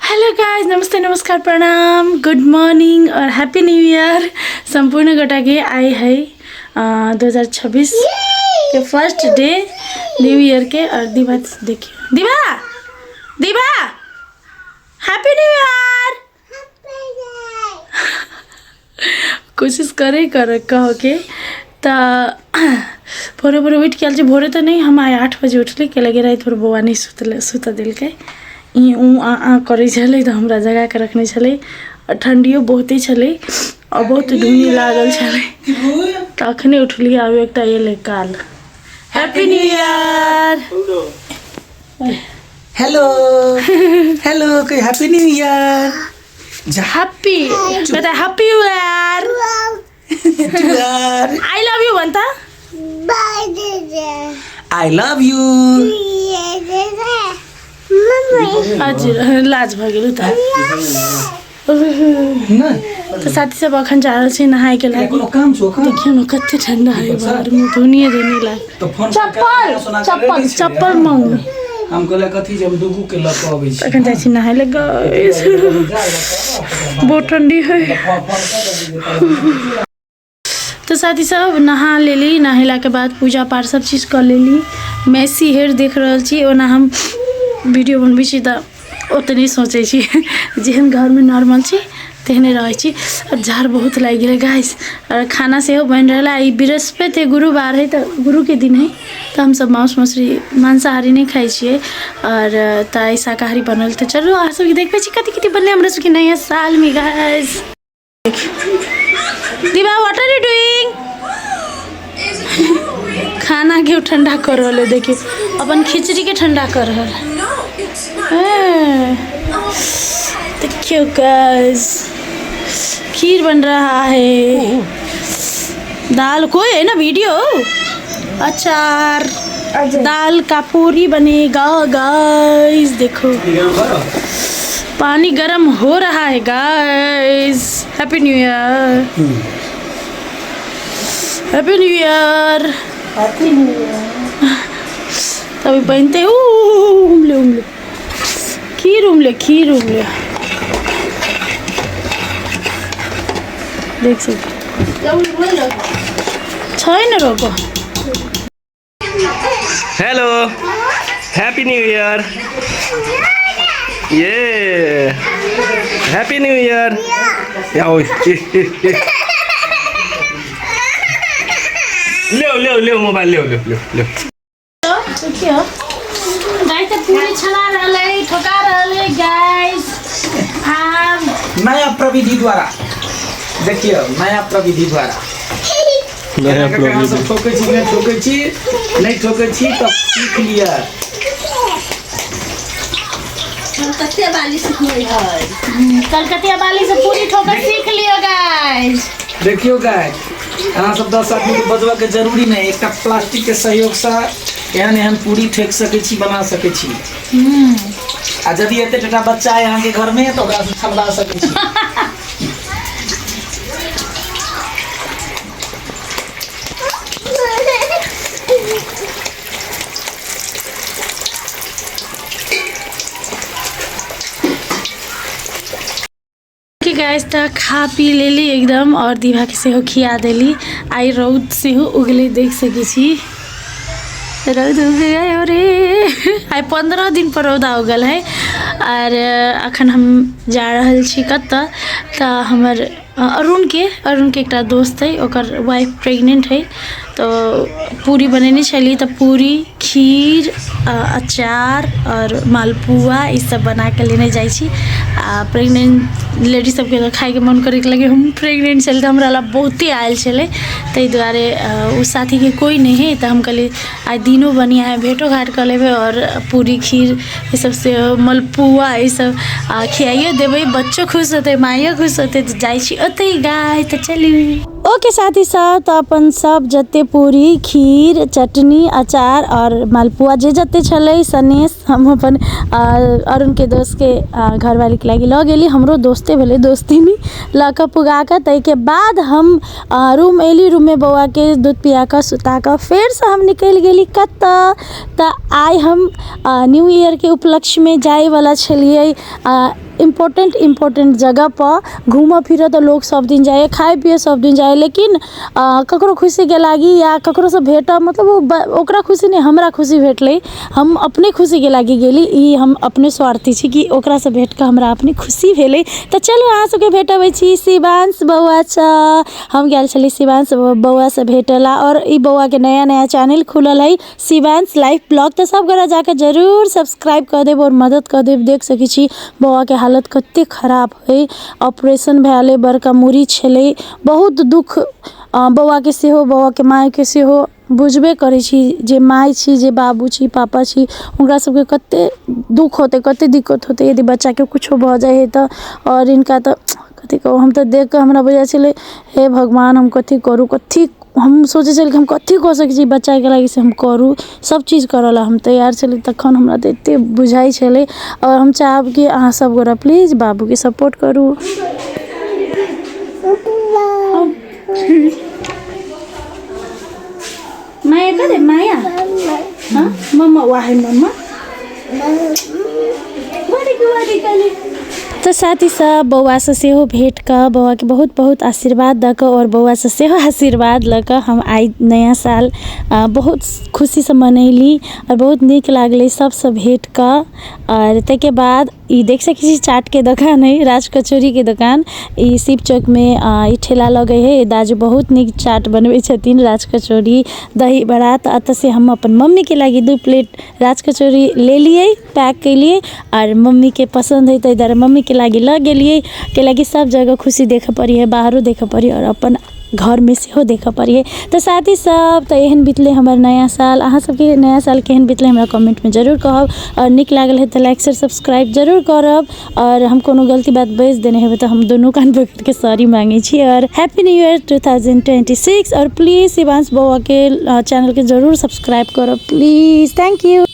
Hello guys, नमस्ते, नमस्कार, प्रणाम, good morning और हैप्पी न्यू ईयर सम्पूर्ण गोटा के। आई है 2026 के फर्स्ट डे न्यू ईयर के। और दीवा देखियो, दीवा, दीवा, हैप्पी न्यू ईयर। कोशिश करे कर कह के तऽ भोरे भोरे उठि गेल छी। भोरे तऽ नहि, हम आइ 8 बजे उठली, कैलाकि राति भरि बौआ नहि सुतलै, सुतऽ देलकै। ई ऊ आ आ करै छलै तऽ हमरा जगाके रखने छलै। आओर ठण्डियो बहुते छलै आओर बहुत धुनी लागल छलै, तऽ अखने उठलियै। आब एकटा एलै call. Happy new year. Hello, hello, happy new year. Happy, happy new year. I love you भन् त। I love you. हजुर, लाज भऽ गेल त। तऽ साथी सब, अखन जा रहल छी नहायके लागि। कोनो काम छौ? देखियौ ने, कते ठंडा है बाहरमे, धुनिए धुनी लाग। तऽ फोन चप्पल, चप्पल, चप्पल मांगू। हम कहले कथी जे हम डुगू के लऽ कऽ अबै छी। अखन जाइ छी नहाय लए गाइस, बहुत ठंडी है। तऽ साथी सब, नहा लेली। नहेलाके बाद पूजा पाठ सब चीज कऽ लेली। मैसी हेयर देख रहल छी। ओना हम वीडियो बनबै छी तऽ ओते नहि सोचै छी, जेहन घरमे नॉर्मल छी तेहने रहै छी। आ जाड़ बहुत लागि गेलै गाइस। आओर खाना सेहो बनि रहल है। ई बृहस्पति है, गुरुवार है, तऽ गुरुके दिन है, तऽ हमसब मांस मछली मांसाहारी नहि खाइ छियै आओर तऽ आइ शाकाहारी बनल। तऽ चलू, अहाँ सबके देखबै छी कथी कथी बनलै हमरा सबके नया सालमे। Guys, Diva, what are you doing? खाना के ठंडा कर रहल है। देखियो, अपन खिचड़ी के ठंडा कर रहल है। देखियो गाइस, खीर बन रहा है, दाल कोई है ना वीडियो, अचार, दाल का पूरी बनेगा। गाइस, देखो, पानी गरम हो रहा है। Guys, happy new year, happy new year. Happy new year. तभी बनते उमले उमले खीर, उमले खीर उमले। देख सकते छैन, रोको। हेलो, हैप्पी न्यू ईयर, ये हैप्पी न्यू ईयर। ओए, ए, ए, ए। ल्याऊ ल्याऊ ल्याऊ, मोबाइल ल्याऊ ल्याऊ ल्याऊ ल्याऊ। देखियो गाइस, तऽ पूरी छना रहल है, ठोका रहल है गाइस आब। नया प्रविधि द्वारा देखियौ, नया प्रविधि द्वारा नया एना कऽ अहाँ सब ठोकै छी, नहि ठोकै छी, नहि ठोकै छी तऽ सीख लिअ। कलकतिया बाली सिखबै है। कलकतिया बाली से पूरी ठोकर सीख लियो गाइस। देखियौ गाय, अहाँ सब 10 आदमीके बजबऽके जरूरी नहि, एकटा प्लास्टिकके सहयोगसँ एहन एहन पूरी ठोकि सकै छी, बना सकै छी। आ यदि एते टाटा बच्चा है अहाँके घरमे तऽ ओकरासँ छलबा सकै छी। के गाइस, तऽ खा पी लेली एकदम और दीवाके सेहो खिया देली। आइ रौद सेहो उगलै, देख सकै छी, रौद उग गयो रे। आइ 15 दिन पर रौदा उगल है। आर अखन हम जा रहल छी कतऽ? तऽ हमर अरुणके एकटा दोस्त है, ओकर वाइफ प्रेग्नेंट है, तऽ पूरी बनेने छली। तऽ पूरी, खीर, अचार आओर मालपुआ ई सब बनाके लेने जाइ छी। आ प्रेग्नेंट लेडीज सबके तऽ खाइके मन करैके लगे। हम प्रेग्नेंट छली तऽ हमरा लए बहुते आयल छलै, ताहि दुआरे ओ साथीके कोइ नहि हइ, तऽ हम कहलियै आइ दिनो बढ़िआँ हइ, भेँटो घाट कऽ लेबै आओर पूरी, खीर ई सब से मलपुआ ई सब आ खियाइयो देबै, बच्चो खुश होतै, माइयो खुश होतै। तऽ जाइ छी ओतहि गाय, तऽ चलू। ओके साथी सब, तऽ अपन सब जते पूरी, खीर, चटनी, अचार आओर मालपुआ जे जते छलै सनेस, हम अपन अरुणके दोस्तके घरवालीके लागि लऽ गेली। हमरो दोस्ते भेलै, दोस्तीनी लऽ कऽ पुगा कऽ ताहिके बाद हम रूम अयली। रूममे बौआके दूध पिया कऽ, सुता कऽ फेरसँ हम निकलि गेली कतऽ? तऽ आइ हम न्यू ईयरके उपलक्ष्यमे जाइवला छलियै। इम्पोर्टेंट इम्पोर्टेंट जगहपर घूमऽ फिरऽ तऽ लोक सब दिन जाइए, खाइ पियै सब दिन जाइए, लेकिन ककरो खुशीके लागी या ककरोसँ भेटऽ, मतलब ओ ओकरा खुशी नहि, हमरा खुशी भेटलै। हम अपने खुशीके लागी गेली। ई हम अपने स्वार्थी छी कि ओकरासँ भेट कऽ हमरा अपने खुशी भेलै। तऽ चलू, अहाँ सबके भेटबै छी शिवांश बौआसँ। हम गेल छली शिवांश बौआसँ भेटला आओर ई बौआके नया नया चैनल खुलल हइ, शिवांश लाइफ ब्लॉग। तऽ सब गोरा जाकऽ जरूर सब्सक्राइब कऽ देब आओर मदद कऽ देब। देख सकै छी बौआके हालत कते खराब हइ। ऑपरेशन भेल हइ, बड़का मूड़ी छलै। बहुत दुःख बौआके सेहो, बौआके मायके सेहो। बुझबे करै छी, जे माय छी, जे बाबू छी, पापा छी, हुनका सबके कते दुःख होतै, कते दिक्कत होतै यदि बच्चाके कुछो भऽ जाइ हइ तऽ। आओर हिनका तऽ कथी कहू, हम तऽ देखिकऽ हमरा बुझाइ छलै, हे भगवान, हम कथी करू, कथी? हम सोचै छलियै कि हम कथी कऽ सकै छी बच्चाके लागि, से हम करू। सब चीज करऽ लए हम तैयार छली। तखन हमरा तऽ एते बुझाइ छलै। आओर हम चाहब कि अहाँ सब गोरा प्लीज बाबूके सपोर्ट करू। माया करे माया। हाँ, मम्मा वाह है मम्मा। तऽ साथी सब, बौआसँ सेहो भेट कऽ, बौआके बहुत बहुत आशीर्वाद दऽ कऽ आओर बौआसँ सेहो आशीर्वाद लऽ कऽ हम आइ नया साल बहुत खुशीसँ मनैली आओर बहुत नीक लागलै सबसँ भेट कऽ। आओर ताहिके बाद ई देख सकै छी, चाटके दोकान हइ, राज कचौड़ीके दोकान। ई शिव चौकमे ई ठेला लगै हइ। दाजू बहुत नीक चाट बनबै छथिन, राज कचौड़ी, दही बड़ा। तऽ एतऽसँ हम अपन मम्मीके लागि 2 प्लेट राज कचौड़ी लेलियै, पैक केलियै आओर मम्मीके पसन्द हइ, ताहि दुआरे मम्मीके लागि लऽ गेलियै। कैलाकि सब जगह खुशी देखऽ पड़ी हइ, बाहरो देखऽ पड़ी आओर अपन घरमे सेहो देखऽ पड़ी हइ। तऽ साथी सब, तऽ एहन बितलै हमर नया साल। अहाँ सबके नया साल केहन बितलै, हमरा कमेन्टमे जरूर कहब। आओर नीक लागल है तऽ लाइक, शेयर, सब्सक्राइब जरूर करब। आओर हम कोनो गलती बात बाजि देने हेबै तऽ हम दुनू कान पकड़िके सॉरी माँगै छी। आओर हैप्पी न्यू ईयर 2026। आओर प्लीज शिवांश बौआके चैनलके जरूर सब्सक्राइब करब, प्लीज। Thank you.